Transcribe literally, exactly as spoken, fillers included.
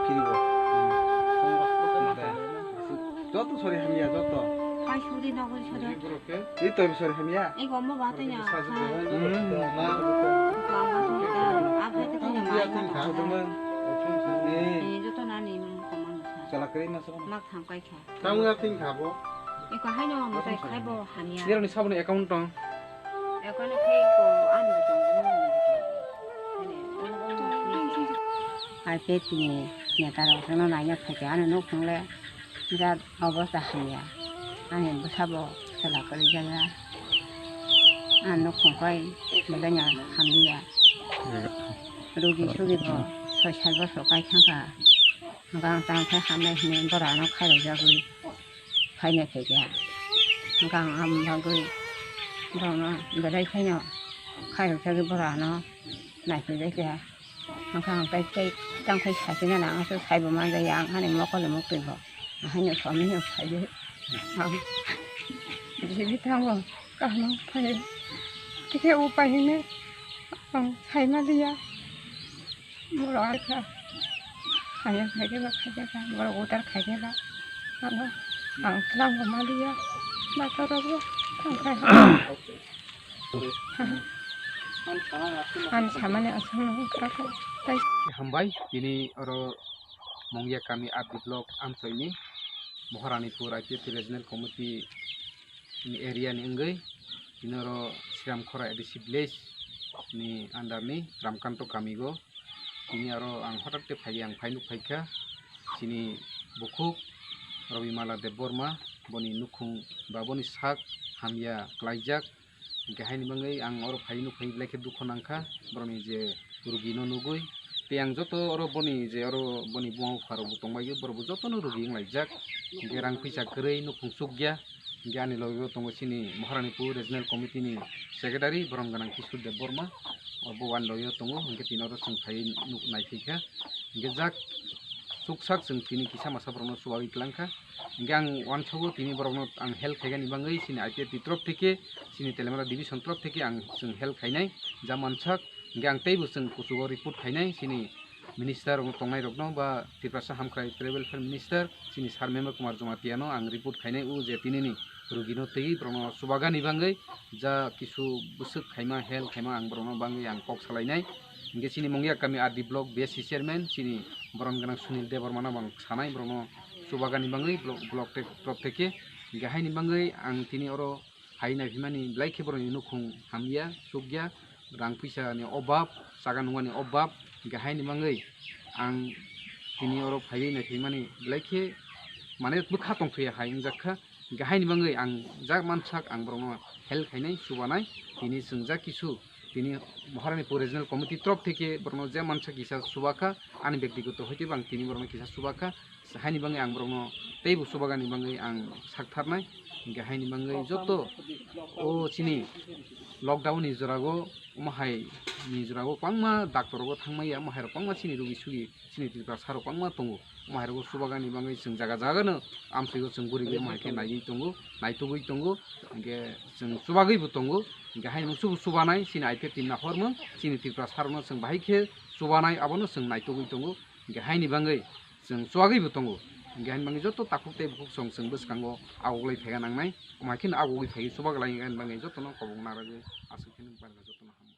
Kiribo. Joto sori hamya, joto. Kai suri nogori sori. Ito sori hamya. Ego mo ba tanya. Hmm. Joto nani. Chala kiri na sama. Mak tham kai kha. Tamo ya tin khabo. Eko haino mo tai khaibo hamya. Nironi saboni account tong. Eko ne khai ko ani tong. Hai pe tini neta rok no naina phaikha ani nukhung le birat obosta hamya. Ani bwsabo chwla kwrwi jaya. Ani nukhung kai belai no hamliya. Rugi sugi bo soi sat bosor kai thangkha. Gang tang khai hamnai hinwi bora no khairok jagwi phainai phaikha. Gang am bagwi borok no belai khaino khairok jagwi bora no naiphai kha. Hwnkha ang tai tei tang khai sakina nang aswk saibo manjaya ang ani mokol ni muktwi bo. Haino somino phaiwi ang jili thango kaham phaiwi. Tikhe upai hwnwi ang saima liya. Borok ang kha. Haino khaikhe ba khaikhe ba borok udar khaikhe ba. Ano ang tlango ma liya. Doctor rogo thang khai. Ani samani aswk no wngkha khe tai. Hambai, tini oro Mongya kami R D block amchoini Maharanipur I P F T Regional Committee ni area ni wngwi tini oro Sriram Khora A D C village ni under ni Ramkanto kami go. Tini aro ang hothat khe phai, ang phai nuk phaikha chini bukhuk Robimala Debbarma, boni nukhung ba boni sak hamya klaijak. Hwnkhe haini bagwi ang oro phai nuk phai belai khe dukho nangkha borokni je rugino nugwi. Tei ang joto oro boni je oro boni buma bupha rokbo tongbaio, borokbo jotono rugi wnglaijak. Hwnkhe rang puisa kwrwi nukhung chukya. Hwnkhe ani logi o tongo chini Maharanipur Regional Committee ni Secretary, borom gwnang Kishore Debbarma, o bo ani logi o tongo, hwnkhe tini oro chwng phaiwi nuk nai phaikha. Hwnkhe jak chuksak chwng tini kisa masa borokno chubawi twlangkha. Hwnkhe ang uansago tini borokno ang help khaikha ni bagwi chini I P F T torof theke, chini Teliamura division torof theke ang chwng help khainai, ja mansak. Hwnkhe ang teibo chwng kuchugo report khainai chini minister rok tongnai rokno ba Tiprasa Hamkrai Tribal Welfare Minister chini Sir Memer Kumar Jamatia no ang report khainai o je tinini rugino twi borokno chubagani bagwi ja kisu bwswk khaima help khaima ang borokno bagwi ang kok salainai. Hwnkhe chini Mongya kami R D block B S C chairman chini borom gwnang Sunil Debbarma no ang sanai borokno chubagani bagwi block, block te-, block theke. Hwnkhe haini bagwi ang tini oro hai naiphimani belai khe borokni nukhung hamya, chukya, rang puisa ni obab, chaga nungmani obab, hwnkhe haini bagwi ang tini oro phaiwi naiphimani belai khe mane bwkha tongthokya hai wngjakha, hwnkhe haini bagwi ang jak mansak ang borokno help khainai, chubanai, tini chwng jak kisu tini Maharanipur Regional Committee torof theke borokno je mansak kisa chubakha, ani bektigoto hoite bo ang tini borokno kisa chubakha. Haini bagwi ang borokno teibo chubagani bagwi ang saktharnai. Hwnkhe haini bagwi joto o chini lockdown ni jorago, omo hai ni jorago kwbangma doctor rogo thangmaya, omo hai rok kwbangma chini rugi sugi chini Tiprasa rok kwbangma tongo. Omo hai rogo chubagani bagwi chwng jaga jaga no amchwio chwng guriwi omo hai khe naiwi tongo, naitugwi tongo, hwnkhe chwng chubagwi bo tongo. Hwnkhe haini mung chubu chubanai chini I P F T ni nahormung, chini Tiprasa rokno chwng bahai khe chubanai abono chwng naitugwi tongo. Hwnkhe haini bagwi chwng chuagwi bo tongo. Hwnkhe haini bagwi joto takhuk tei bukhuk song chwng bwskango agoglai phaikha nangnai. Omo hai kheno agogwi phaiwi chubaglai haini bagwi jotono kobok narwgwi aswk kheno barga jotono hambai.